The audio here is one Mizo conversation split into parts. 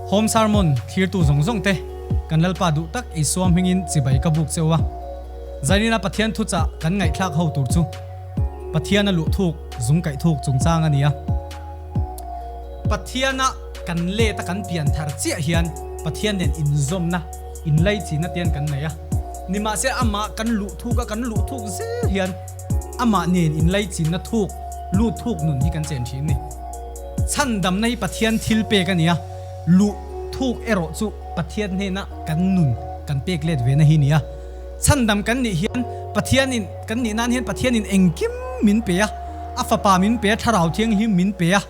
Home Sermon thlirtu zawng zawng te kan Lalpa duh tak Isua hmingin chibai ka buk cheu a. Zainina Pathian thuchah kan ngaihthlak ho tur chu Pathiana luh thuk zung kaih thuk chungchang a ni a. Pathiana kan let a kan pian thar chiah hian Pathian nen inzawmna, inlaichinna te an kan nei a. Nimahse amah kan luh thuk a kan luh thuk zel hian amah nen inlaichinna thuk, lut thuk nun hi kan chen thin a ni. Chhandamna hi Pathian thil pek a ni a, luh thuk erawh chu Pathian hnena kan nun kan pek let ve na hi a ni a. Chhandam kan nih hian Pathianin kan nih nan hian Pathianin engkim min pe a, a fapa min pe a, thlarau thianghlim min pe a,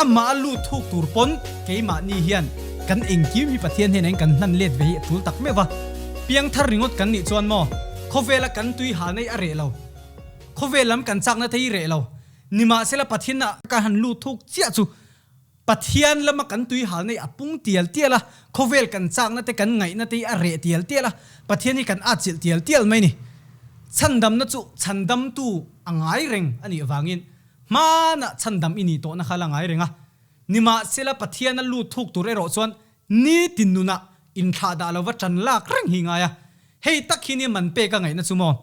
amah a lut thuk tur pawn keimahni hian kan engkim hi Pathian hnenah hian kan hlan let ve hi a tul tak meuh va. Piangthar ringawt kan nih chuan maw khawvela kan tui halna hi a reh lo, khawvel lam kan chakna te hi reh lo, nimahsela Pathianna kan han lut thuk chiah chu Pathian lama kan tui halna hi a pung tial tial a, khawvel kan chakna te kan ngaihna te hi a reh tial tial a, Pathian hi kan atchilh tial tial mai a ni. Chhandamna chu chhandamtu a ngai reng a nih vangin hmanah chhandam i nih tawhna kha la ngai reng a. Nimahsela Pathian a lut thuk tur erawh chuan nitin nunah inthlah dah lova tan lak reng hi ngai a. Hei tak hi nia man pek a ngaihna chu maw?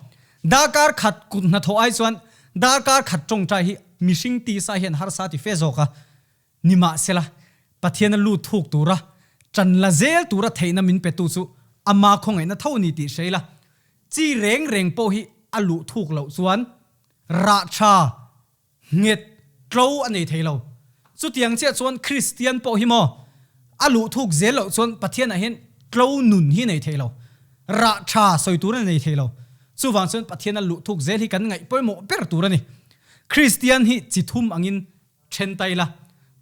Darkar khat kut hnathawh ai chuan darkar khat tawngtai hi mihring tisa hian harsa ti fe zawk a. Nimahsela, Pathian a lut thuk tura tan la zel tura theihna min petu chu ama khawngaihna tho a ni tih hre ila, chi reng reng pawh hi a luh thuk loh chuan rah tha Nghet tlo a nei thei lo. Chutiang chiah chuan Kristian pawh hi maw a luh thuk zel loh chuan Pathianah hian tlo nun hi nei thei lo. Rah tha sawi tur a nei thei lo. Chuvang chuan Pathiana luh thuk zel hi kan ngaih pawimawh ber tur a ni. Kristian hi chi thum angin then ta ila.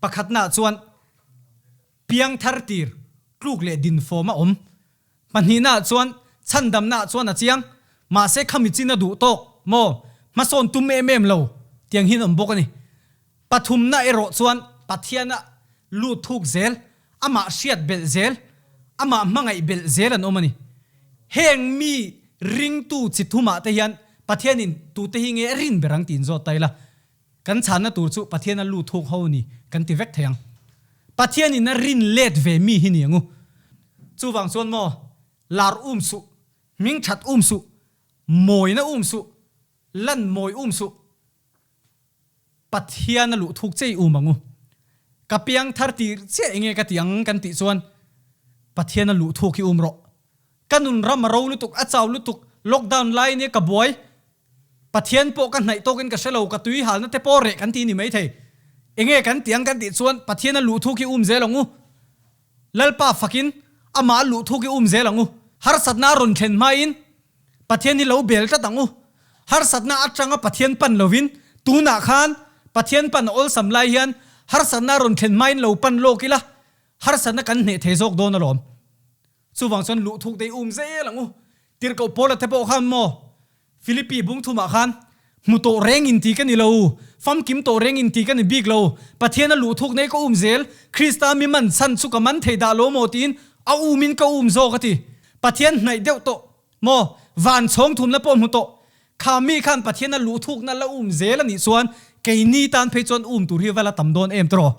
Pakhatnaah chuan piangthar tir tluk leh dinfawm a awm. Pahnihnaah chuan chhandamnaah chuan a chiang, mahse khami chin a duh tawk maw? Hmasawn tum em em lo tiang hian awm bawk a ni. Pathumna erawh chuan Pathiana lut thuk zel, amah hriat belh zel, amah hmangaih belh zel an awm a ni. Heng mi ringtu chi thumah te hian Pathianin tute hi nge a rin ber ang tiin zawt ta ila. Kan chhanna tur chu Pathian a lut thuk ho ni kan ti vek thei ang. Pathian in a rin let ve mi hi ni angu. Chuvang chuan maw, lar um suh, hming that um suh, mawina um suh, lan mawi um suh, Pathian a luh thuk che i um angu. Ka piang thar tir chiah enge ka ti ang kan tih chuan Pathian a luh thuk hi um rawh. Ka nun ram a ro lutuk, a chau lutuk, lockdown lai nia ka buai, Pathian pawh ka hnaih tawkin ka hre lo, ka tui halna te pawh reh kan ti ni maithei. Enge kan ti ang kan tih chuan Pathian a luh thuk hi um zel ang u. Lalpa fakin amah a luh thuk hi um zel ang u. Harsatna a rawn thlen hmain Pathian hi lo bel tlat ang u. Harsatna atanga Pathian pan lovin tunah khan Pathian pan a awlsam lai hian harsatna a rawn thlen hmain lo pan lawk ila harsatna kan hneh thei zawk dawn alawm. Chuvang chuan luh thuk te hi um zel ang u. Tirhkoh Paula te pawh khan maw Philippi bung thumah khan hmu tawh reng in ti ka ni lo, famkim tawh reng in ti ka ni bik lo, Pathian a luh thuk nei ka um zel, Krista mi man chhan chu ka man thei dah lo maw tiin a um in ka um zawk a ti. Pathian hnaih deuh tawh maw van chhawng thumna pawh hmu tawh kha mi khan Pathian a luh thukna la um zel a nih chuan keini tan phei chuan um tur hi va la tam dawn em tawh.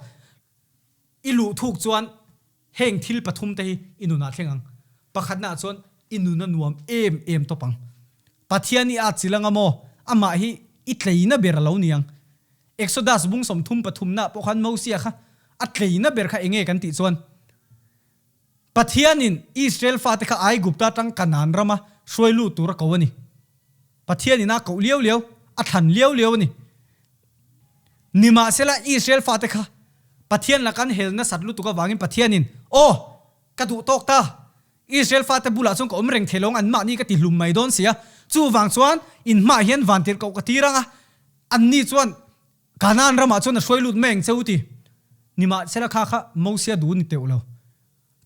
I luh thuk chuan heng thil pathum te hi i nunah thleng ang. Pakhatnaah chuan i nun a nuam em em tawp ang. Pathian i at chil anga maw? Amah hi i tleina ber a lo ni ang. Exodus bung 30 pathumnaah pawh khan Mosia kha a tleina ber kha enge kan tih chuan Pathianin Israel fate kha Aigupta atang Kanaan rama hruai lut tur a ko a ni. Pathianin a koh liau liau, a thlan liau liau a ni. Nimahsela, Israel fate kha Pathian laka an hel nasat lutuk avangin Pathianin, Aw! Ka duh tawk ta! Israel fate bulah chuan ka awm reng thei lo ang, anmahni ka ti hlum mai dawn si a. Chuvang chuan inhmaah hian vantirhkoh ka tir ang a, anni chuan Kanaan ramah chuan a hruai lut mai ang che u ti. Nimahsela kha kha Mosia duh ni teuh lo.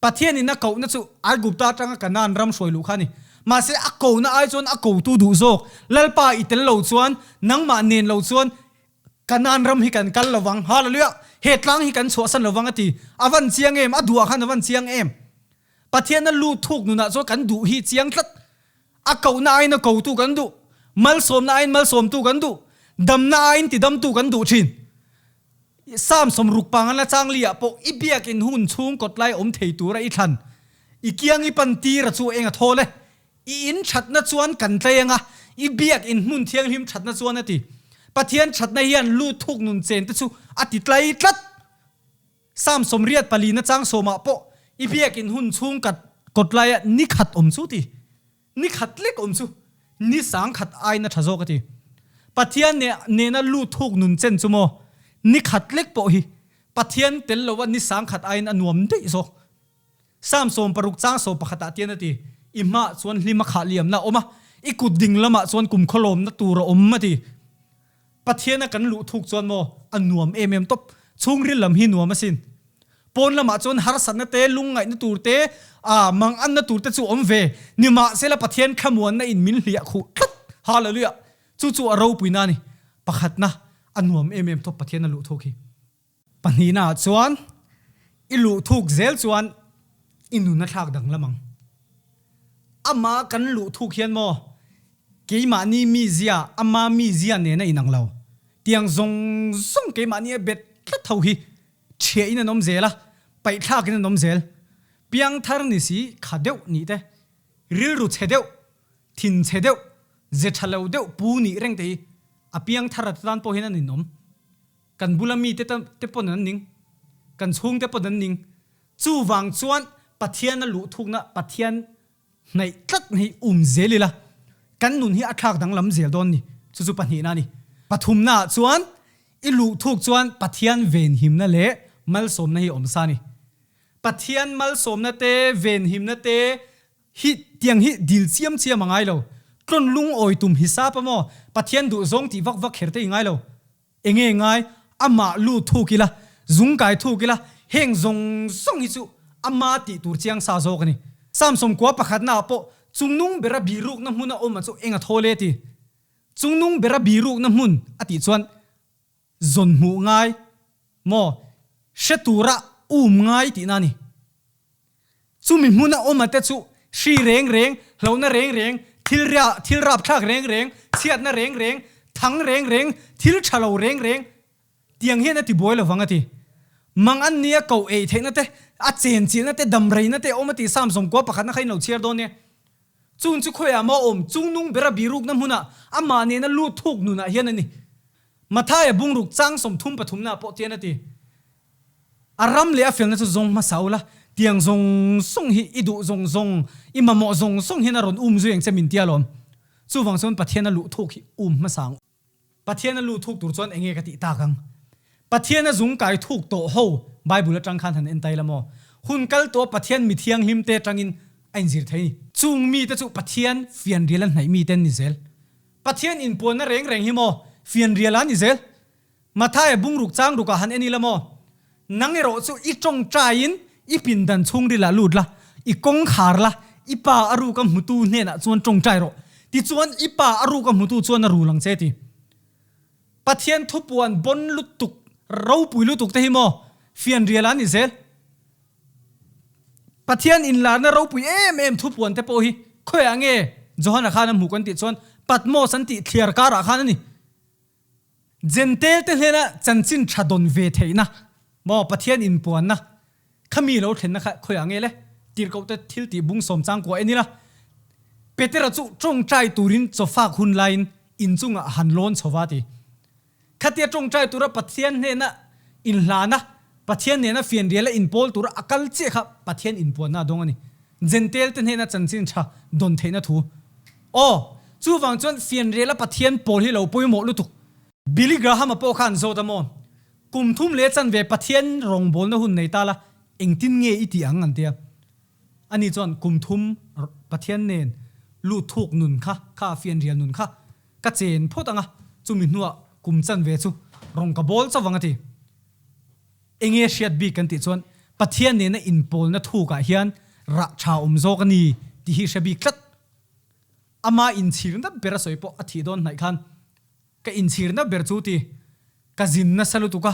Pathianin a kohna chu Aigupta atanga Kanaan ram hruai luh kha a ni. Mahse, a kohna ai chuan a kotu duh zawk. Lalpa i tel lo chuan, nangmah nen lo chuan Kanaan ram hi kan kal lo vang. Hallelujah! He tlang hi kan chhuahsan lo vang a ti. A van chiang em? A duhah khan a van chiang em? Pathian a lut thuk nunah chuan kan duh hi chiang tlat. A kohna aiin a kotu kan duh. Malsawmna aiin malsawmtu kan duh. Damna aiin tidamtu kan duh thin. Psalm 60 pangana chang li ah pawh i biakin hun chhung kawtlai awm thei tura i thlan. I kiang i pan tir a chu eng a thawl e. I in thatna chuan kan tlei anga, i biak in hmun thianghlim thatna chuan a ti. Pathian thatna hian lut thuk nun chen te chu a ti tlai tlat. Psalm 84 na chang sawmah pawh i biak in hun chhung kat kawtlaia ni khat awm chu ti. Ni khat lek awm chu ni sang khat aina tha zawk a ti. Pathian nena lut thuk nun chen chu maw ni khat lek pawh hi Pathian tel lova ni sang khat aiin a nuam daih zawk. Psalm 60 chang 11 ah tian a ti, I hmaah chuan hlim a khah liamna a awm a, i kut ding lamah chuan kum khawlawmna tur a awm a ti. Pathiana kan luh thuk chuan maw a nuam em em tawp, chhungril lam hi nuam asin. Pawn lamah chuan harsatna te, lungngaihna tur te, aa manganna tur te chu awm ve, nimahsela Pathian thlamuanna in min hliah khuh tlat. Hallelujah! Chu chu a ropuina a ni. Pakhatna, a nuam em em tawp Pathiana luh thuk hi. Pahnihna ah chuan i luh thuk zel chuan i nun a thlak danglam ang. Amah kan luh thuk hian maw keimahni mizia ama mizia nen a inang lo. Tiang zawng zawng keimahni a bet tlat ho hi thiah in an awm zel a, paihthlak in an awm zel. Piangthar ni si kha deuh nih te, rilru chhe deuh, thin chhe deuh, ze tha lo deuh pu nih reng te hi a piangthar a tan pawh hian an inawm. Kan bula mite te pawn an ning, kan chhungte pawn an ning. Chuvang chuan Pathian a luh thukna Pathian hnaih tlat hi um zel ila, kan nun hi a thlak danglam zel dawn ni. Chu chu pahnihna a ni. Pathumna ah chuan i luh thuk chuan Pathian venhimna leh malsawmna hi a awm sa a ni. Pathian malsawmna te, venhimna te Hi tiang hi dil chiam chiam a ngai lo. Tlawn lungawi tum hisap a maw? Pathian duh zawng tih vak vak kher te i ngai lo. Enge ngai? Amah lu thuk ila, zung kai thuk ila, heng zawng zawng hi chu ama tih tur chiang sa zawk a ni. Psalm 91 na ah pawh chungnung bera birukna hmun a awm a chu eng a thawl e ti. Chungnung bera birukna hmun a tih chuan zawn hmuh ngai maw? Hre tura um ngai tihna a ni. Chumi hmuna awma te chu hri reng reng, hlauhna reng reng, thil ria, thil rapthlak reng reng, chhiatna reng reng, thang reng reng, thil tha lo reng reng tiang hian a ti buai lovang a ti. Mang an nia koh ei theihna te, a chen chilhna te, dam reina te a awm a ti Psalm 91 pakhatna kha in lo chhiar dawn nia. Chung chu khawiah maw a awm? Chungnung bera birukna hmunah amah nena lut thuk nunah hian a ni. Mathaia bungruk chang 33 naah pawh tian a ti. A ram leh a felna chu zawng hmasa ula, tiang zawng zawng hi i duh zawng zawng, i mamawh zawng zawng hian a rawn um zui ang che min tia lawm. Chuvang chuan Pathian a luh thuk hi um hmasa ang. Pathian a luh thuk tur chuan enge ka tih tak ang? Pathian a zung kai thuk tawh ho Bible atang khan han en tai la maw? Hun kal tawh Pathian mi thianghlim te atangin a inzir thei ni. Chung mite chu Pathian fianrial a hnaih mite an ni zel. Pathian inpuanna reng reng hi maw fianrial a ni zel. Mathaia bungruk chang rukah han en ila maw? Nang erawh chu i tawngtaiin i pindan chhungrilah lut la, i kawng khar la, i pa a ruka hmutu hnenah chuan tawngtai rawh. Tichuan i pa a ruka hmutu chuan a rul ang che ti. Pathian thupuan bawn lutuk, ropui lutuk te hi maw fianrial a ni zel. Pathian inlarna ropui em em thupuan te pawh hi khawiah nge Johana khan a hmuh kan tih chuan Patmos an tih thliar karah khan a ni. Jentail te hnena chanchin tha dawn ve theihna maw Pathian inpuanna kha mi lo thlenna kha khawiah nge le? Tirhkoh te thil tih bung sawm chang kuah en ila Petera chu tawngtai turin chawfak hun laiin inchungah a han lawn chho va ti. Khatia tawngtai tura Pathian hnena inhlana Pathian nena fianriala inpawl tura a kal chiah kha Pathian inpuanna a dawng a ni. Jentail te hnena chanchin tha dawn theihna thu. Aw, chuvang chuan fianriala Pathian pawl hi lo pawimawh lutuk. Billy Graham-a pawh khan zawt a maw? Kum thum leh chanve Pathian rawngbawlna hun nei ta la, engtin nge i tih ang an tia. Ani chuan kum thum Pathian nen lut thuk nun kha, kha fianrial nun kha ka chen phawt ang a, chumi hnuah kum chanve chu rawng ka bawl chauh ang a ti. Enge hriat bik kan tih chuan Pathian nena inpawlna thukah hian rah tha awm zawk a ni tih hi hre bik tlat. Ama inchhirna ber a sawi pawh a thih dawn hnaih khan ka inchhirna ber chu ti ka zin nasa lutuk a,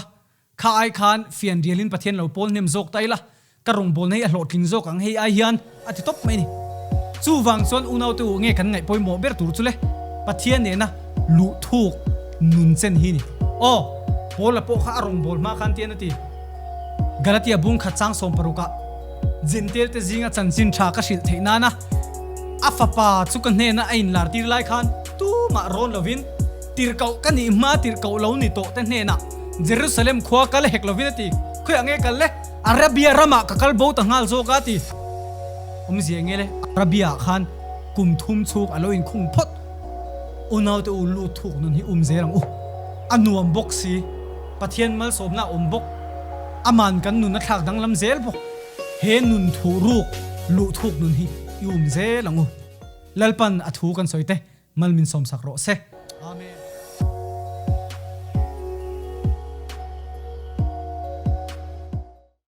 kha ai khan fianrialin Pathian lo pawl hnem zawk ta ila Ka rawngbawlna hi a hlawhtling zawk ang hei ai hian a ti tawp mai a ni. Chuvang chuan unaute u nge kan ngaih pawimawh ber tur chu le Pathian nena luh thuk nun chen hi ni. Aw! Paula pawh kha a rawngbâwl hma khan tian a ti. Galatia bung khat chang sawmparukah Jentail te zinga chanchin tha ka hrilh theih nana a fapa chu ka hnena a inlar tir lai khan tumah rawn lovin tirhkoh ka nih hma tirhkoh lo ni tawh te hnenah Jerusalem khua kal hek lovin a ti. Khawiah nge kal le? Arabia ramah ka kal bo ta nghal zawk a ti. Awmzia nge le? Arabia ah khan kum thum chhung a lo inkhung phawt. Unaute u lut thuk nun hi um zel ang u. A nuam bawk si. Pathian malsawmna a awm bawk. Aman kan nun a thlak danglam zel bawk. He nun thuh ruk luh thuk nun hi i um zel ang u. Lalpan a thu kan sawi te mal min sawmsak rawh se. Amen.